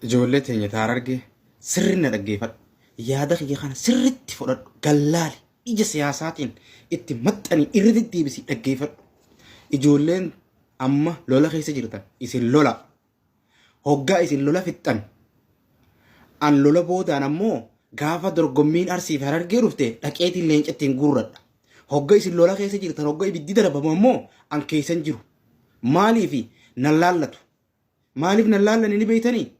Ijoollee teenya ta Harargee sirri na dhaggeeffadhu. Yaada kiyya kana sirritti fudhadhu. Gallaali ija siyaasaatiin itti maxxanii irra deddeebisii dhaggeeffadhu. Ijoolleen amma lola keessa jirtan isin lola. Hoggaa isin lola fixxan an lola boodaan ammoo gaafa dorgommiin Arsii fi Harargee dhufte dhaqeetiin leenca ittiin guurradha. Hogga isin lola keessa jirtan hogga ibiddi darbamu ammoo an keessan jiru. Maaliifi nan laallatu. Maaliif nan laallanne ni beektanii?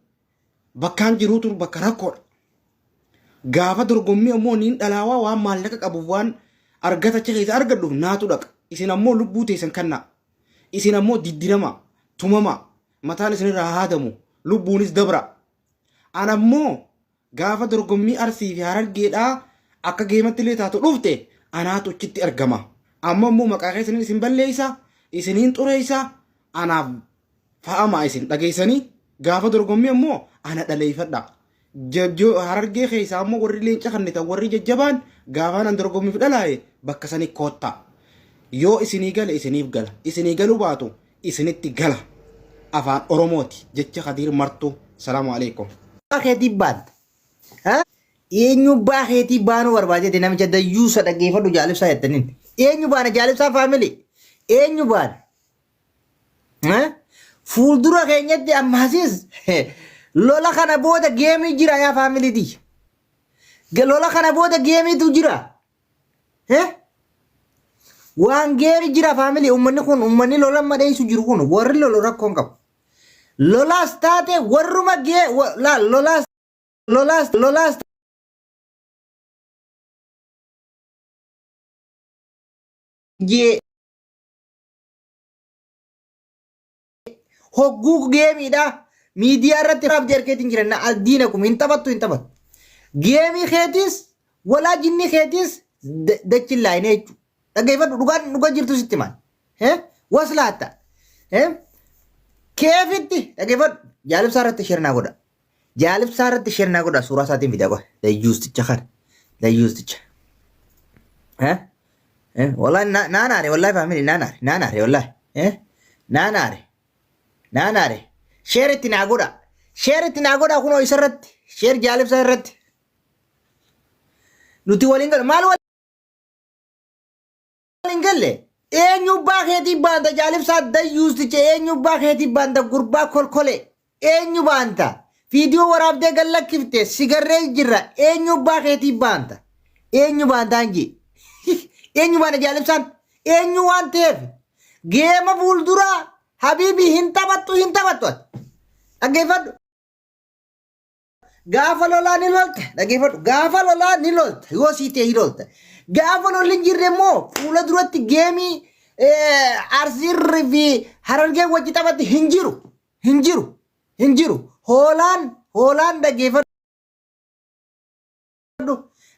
Bakkaan jiruutu bakka rakkoodha. Gaafa dorgommii ammoo niin dhalaawaa waan maallaqa qabuuf waan argata achi keessa argadhuuf naatu dhaqa. Isin ammoo lubbuu teessan kannaa. Isin ammoo diddiramaa, tumamaa, mataan isinirraa haadamu, lubbuunis dabra. An ammoo Gaafa dorgommii Arsii fi Harargeedhaa akka geematti illee taatu dhufte anaatu achitti argama. Amma immoo maqaa keessaniin isin balleessa, isiniin xureessa, anaaf fa'amaa isin dhageessanii gaafa dorgommii ammoo ana dhaleeffadha. Harargee keessaa ammoo warri leenca kannitan warri jajjabaan gaafaan an dorgommiif dhalaaye bakka sanii koottaa. Yoo isinii gale isiniif gala, isinii galuu baatu isinitti gala. Afaan Oromooti jecha Kadiir Martuu. Salaamu alaikum. Abbaa keetii baanta. Ha? Eenyu abbaa keetii baanuu barbaadeeti namicha dayyuusa dhaggeeffadhu jaalibsaa jettaniin. Eenyu baana jaalibsaa faamilii? Eenyu baana? Ha? Fuuldura keenyatti ammaasiis lola kana booda geemii jira yaa faamilii tiyya. Lola kana booda geemiitu jira. Eh? Waan geeri jira faamilii uummanni kun uummanni lola madheessu jiru kun warri lolu rakkoon qabu. Lolaas taate warruma gee laal lolaas lolaas lolaas jee hogguu geemiidha. Miidiyaa irratti abdii arkeetiin jira na diina kum hin taphattu hin taphattu. Geemii keetis walaa jinni keetis dachin laayinee jechuudha. Dhaggeeffadhu dhugaan dhuga jirtu sitti maal? Waslaatta. Keefitti dhaggeeffadhu jaalibsaa irratti shirnaa godha. Jaalibsaa irratti shirnaa godha suuraa isaatiin fida qofa. Dayyuusticha kana. Dayyuusticha. Wallahi naan aare wallahi faamilii naan aare naan aare wallahi. Naan aare naan aare. Sheer itti naa godha. Sheer itti naa godha kunoo isa irratti. Sheer jaalibsaa irratti. Nuti waliin galu maal waliin galle eenyu abbaa keetii baanta jaalibsaa dayyuusticha eenyu abbaa keetii baanta gurbaa kolkole eenyu baanta viidiyoo waraabdee gad lakkifte sigarree jirra eenyu abbaa keetii baanta eenyu baantaan jee eenyu baana jaalibsaan eenyu waan ta'eef geema fuulduraa habiibii hin taphattu hin taphattu ati dhaggeeffadhu. Gaafa lolaa ni lolta. Dhaggeeffadhu. Gaafa lolaa ni lolta. Yoo sii ta'e ni lolta. Gaafa lolli hin jirre immoo fuula duratti geemii Arsiirri fi Harargeen wajji taphatti hin jiru. Hin jiru. Hin jiru. Hoolaan hoolaan dhaggeeffadhu.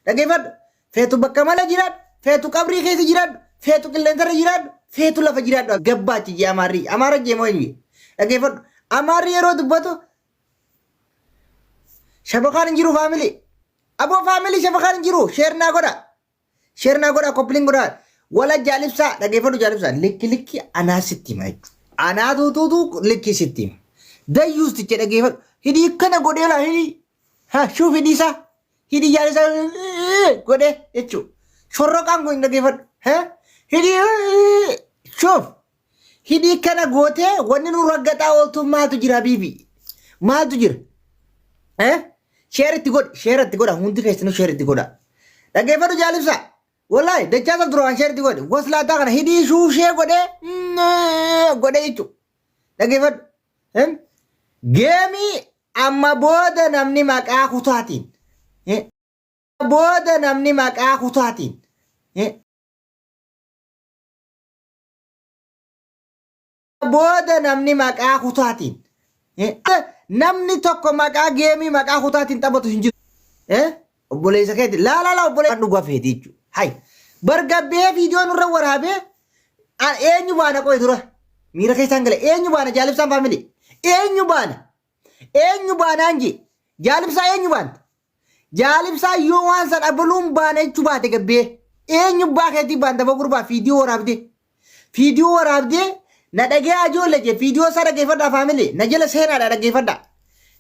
Dhaggeeffadhu. Feetu bakka mala jiraadhu. Feetu qabrii keessa jiraadhu. Feetu qilleensarra jiraadhu. Feetu lafa jiraadhu. Gabbaachi jee Amaarri. Amaara jee moo eenyu? Dhaggeeffadhu. Amaarri yeroo dubbatu shabakaan hin jiru faamilii. Aboo faamilii shabakaan hin jiru. Sheer naa godha. Sheer naa godha. Koppiliin godha. Wala jaalibsaa dhaggeeffadhu jaalibsaa. Likki likki anaa sitti hima jechuudha. Anaa tuutuutu likki sitti hima. Dayyuusticha dhaggeeffadhu. Hidhii kana godhee laa hidhii. Ha shuuf hidhii isaa. Hidhii jaalibsaa godhee jechuudha. Shorroqaan kun hin dhaggeeffadhu. Ha hidhii shuuf. Hidhii kana gootee wanni nu raggaxaa ooltuun maaltu jira habiibi? Maaltu jira? Eh? Sheer itti godhi, sheer itti godha, hundi keessanuu sheer itti godha. Dhaggeeffadhu jaalibsa. Wallahi dachaa isa duraan sheer itti godhi. Waslaataa kana hidhii shuushee godhee godhee jechuudha. Dhaggeeffadhu. Eh? Geemii amma booda namni maqaa kutaatiin. Eh? Booda namni maqaa kutaatiin. Eh? Booda namni maqaa kutaatiin namni tokko maqaa geemii maqaa kutaatiin taphatu hin jiru. Obboleessa keeti laa laa laa obboleessa dhugaa feeti jechuudha. Hay bargabbee viidiyoo nurra waraabee eenyu baana qoy dura miira keessaan gale eenyu baana jaalibsaan faamilii eenyu baana eenyu baanaan jee jaalibsaa eenyu baanta Jaal Ibsaa yoo waan san abaluun baana jechuu baate gabbee eenyu abbaa keetii baanta boo gurbaa fiidiyoo waraabdee fiidiyoo waraabdee na dhagee ajoole jee fiidiyoo isaa dhaggeeffadhaa faamilii na jala seenaadha dhaggeeffadhaa.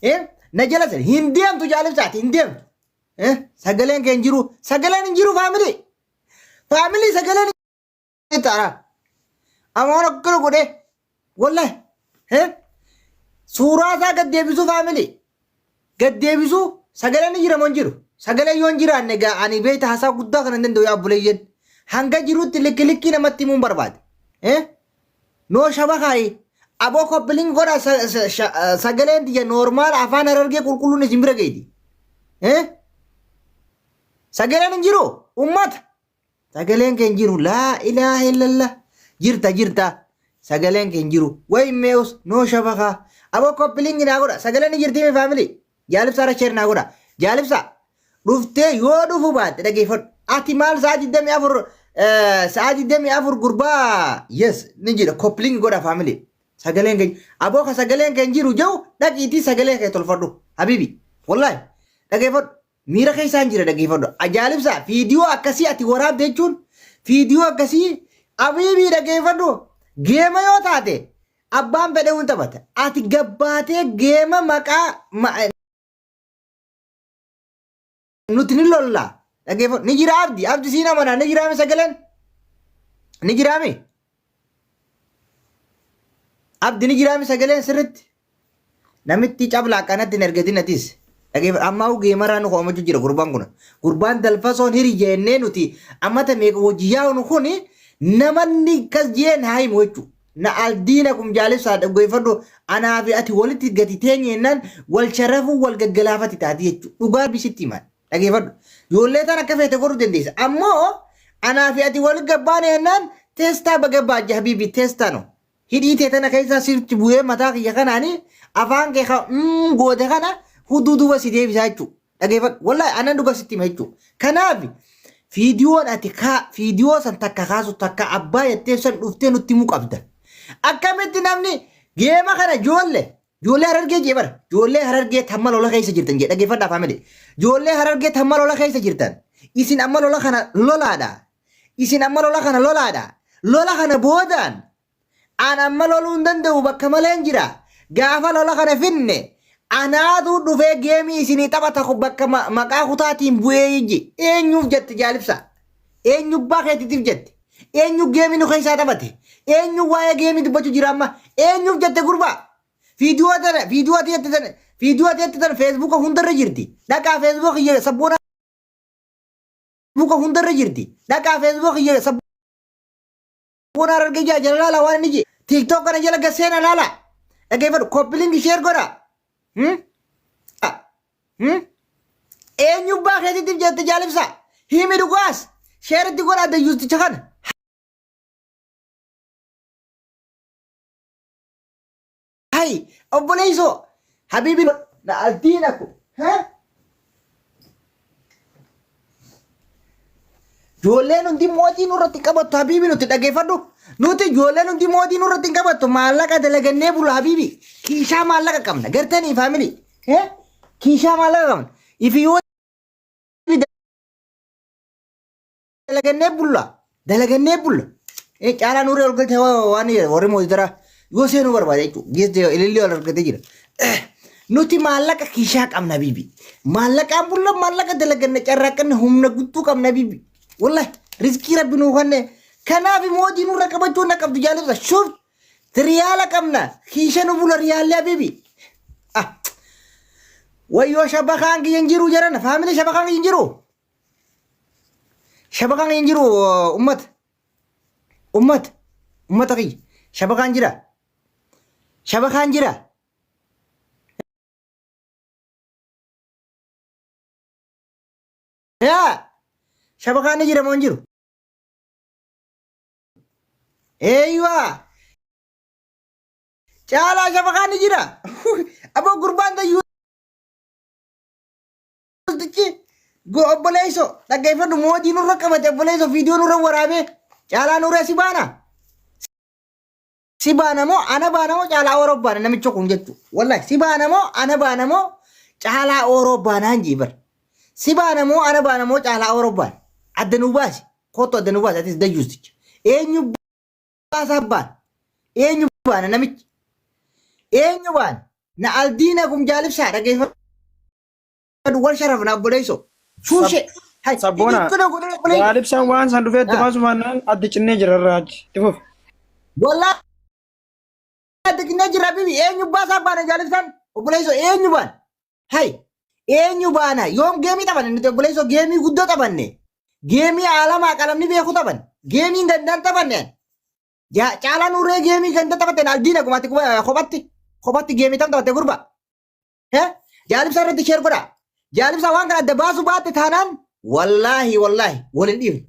Eh, Na jala sani hin deemtu jaalibsaati hin deemtu. Eh, sagaleen kee hin jiru. Sagaleen hin jiru faamilii. Faamilii sagaleen hin ta'a. Amma waan akkana godhee wallahi eh, suuraa isaa gad deebisuu faamilii. Gad deebisuu sagaleen ni jira moo hin jiru? Sagaleen yoo hin jiraanne egaa ani beekta haasaa guddaa kana hin danda'u yaa obboleeyyan. Hanga jirutti likki likkii namatti himuun barbaade. Eh? Noo shabakaayi. Aboo koppiling godha sagaleen tiyya noormaal afaan harargee qulqulluun isin bira geeti. Eh? Sagaleen hin jiru ummata. Sagaleen kee hin jiru laa ilaaha illallah. Jirta jirta. Sagaleen kee hin jiru. Way meeus noo shabakaa. Aboo koppiling naa godha. Sagaleen hin jirti mi faamilii? Jaalibsaa irra share naa godha. Jaalibsaa dhuftee yoo dhufu baatte dhageeffadhu. Ati maal sa'a 24 sa'a 24 gurbaa yes ni jira koppiling godha faamilii. Sagaleen keenya aboo ka sagaleen keenya jiru jiru dhaqiitii sagalee kee tolfadhu habibi wallahi dhageeffadhu miira keessaan jira dhageeffadhu ajaa'ibsaa fiidiyoo akkasii ati waraabde jechuun fiidiyoo akkasii habibi dhageeffadhu geema yoo taate Abbaan fedhe hin taphata. Ati gabbaatee geema maqaa nuti ni lolla. Dhageeffadhu. Ni jira abdi. Abdi siin amana. Ni jiraami sagaleen? Ni jiraami? Abdi ni jiraami sagaleen sirritti? Namitti cabla akkanatti hin ergatin atis. Dhageeffadhu. Ammaa geemarraa nu hoomachuu jira gurbaan kun. Gurbaan dalfasoon hiri jennee nuti ammata meeqa hojii yaa'u kuni namanni kas jeen haa himu jechuudha. Na aldiina kum jaalibsaa dhaggeeffadhu anaa fi ati walitti gati teenyeennan wal sharafuu wal gaggalaafati taati jechuudha. Dhugaa bisitti himan dhaggeeffadhu. Ijoollee tan akka feete godhuu dandeessa. Ammoo anaa fi ati wal gabbaane jennaan teestaa baga baajja habiibi teestaa no. Hidhii tee tana keessaa sirti bu'ee mataa kiyya kanaani afaan kee ka goote kana huduu duuba si deebisaa jechuudha. Dhageeffadhu. Wallahi anan dhuga sitti hima jechuudha. Kanaaf fiidiyoon ati kaa fiidiyoo san takka kaasu takka abbaa jettee san dhuftee nutti himuu qabda. Akkamitti namni geema kana ijoollee ijoollee harargee jee bara ijoollee harargee tamma lola keessa jirtan jee dhageeffadhaa faamili. Ijoollee harargee tamma lola keessa jirtan isin amma lola kana lolaadha. Isin amma lola kana lolaadha. Lola kana boodaan An amma loluu hin danda'u bakka maleen jira. Gaafa lola kana finne anaatu dhufee geemii isinii taphata bakka maqaa kutaatiin bu'ee ijji. Eenyuuf jette jaalibsa? Eenyu abbaa keetiitiif jette? Eenyu geemii nu keessaa taphate? Eenyu waa'ee geemii dubbachuu jira amma? Eenyuuf jette gurbaa? Viidiyoo tana viidiyoo ati jette tana viidiyoo ati jette tana feesbuuka hundarra jirti. Dhaqaa feesbuuka kiyya sabboona feesbuuka hundarra jirti. Dhaqaa feesbuuka kiyya sabboona harargee jaa jala laala waan inni jee. TikTok kana jala gaseena laala. Dhaggeeffadhu copy link share godha. Hmm? Ah. Hmm? Eenyu abbaa keetiitiif jette jaalibsa. Himi dhugaas. Share itti godha dayyuusticha kana. Hay obboleessoo habiibi na aldiina ko. Ha? Ijoolleen hundi mootii nurratti hin qabattu habiibi nuti dhageeffadhu. Nuti ijoolleen hundi mootii nurratti hin qabattu maallaqa dalagannee bulla habiibi. Kiishaa maallaqa qabna gartanii faamilii. Kiishaa maallaqa qabna. Ifi yoo dalagannee bulla dalagannee bulla. Caalaa nuuree ol galtee waan warri mootii taraa yoo seenuu barbaade jechuudha. Geesse ilillii ol argatee jira. Nuti maallaqa kiishaa qabna bibi. Maallaqaan bulla maallaqa dalaganne carraaqqanne humna guutuu qabna bibi. Wallahi rizqii rabbi nuu kanne. Kanaaf mootii nurra qabachuu na qabdu jaalibsa. Shuuf riyaala qabna kiisha nu bula riyaalli habibi. Ah. Wayyoo shabakaan kiyya hin jiru jedhan faamilii shabakaan kiyya hin jiru. Shabakaan kiyya hin jiru ummata. Ummata. Ummata kiyya. Shabakaan jira. Shabakaan jira. Yaa shabakaan ni jira moo hin jiru? Eeyyuwaa caalaa shabakaan ni jira. Aboo gurbaan dayyuustichi obboleessoo dhaggeeffadhu mootii nurra qabate obboleessoo viidiyoo nurra waraabee caalaa nurra si baana. Si baana moo ana baana moo caalaa ooroo baana namicha kun jechu. Wallahi si baana moo ana baana moo caalaa ooroo baanaan jee bar. Si baana moo ana baana moo caalaa ooroo baana. Adda nuu baasi. Kottu adda nuu baasi atis dayyuusticha. Eenyu baasaa baana. Eenyu baana namichi. Eenyu baana. Na aldiina kum jaalibsaa dhageeffadhu. Wal sharafna obboleessoo. Shuushee. Hai. Sabboona. Xixiqqoo godhee obboleessoo. Jaalibsaan waan san dhufee itti baasu baannaan addi cinnee jira irraa achi. Itti fufi. Wallaahi adda cinnee jira bibi eenyu baasaa baana jaalibsaan obboleessoo eenyu baana. Hai. Eenyu baana yoom geemii taphanne nuti obboleessoo geemii guddoo taphanne. Geemii aalamaa qalamni beeku taphanne. Geemiin gandaan taphanne. Caalaan uree geemii ganda taphatte aldiina gumaatti kophatti kophatti geemii tam taphatte gurba. Jaalibsaa irratti share godha. Jaalibsaa waan kana adda baasuu baatte taanaan wallaahi wallaahi wal hin dhiifnu.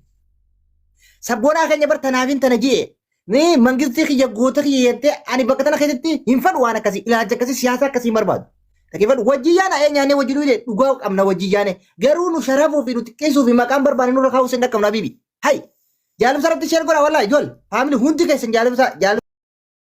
Sabboonaa keenya bar tanaafin tana ji'e. Ni mangistii kiyya goota kiyya jettee ani bakka tana keessatti hin fedhu waan akkasii ilaalcha akkasii siyaasa akkasii hin barbaadu. Dhaggeeffadhu wajjin yaana ee nyaannee wajjin dhugne dhugaa qabna wajjin yaane garuu nu sharafuu fi nu xiqqeessuu fi maqaan barbaanne nurra kaa'uu sin dhaqqabna bibi. Hay jaalibsa irratti share godha wallaahi ijoollee family hundi keessan jaalibsa jaalibsa.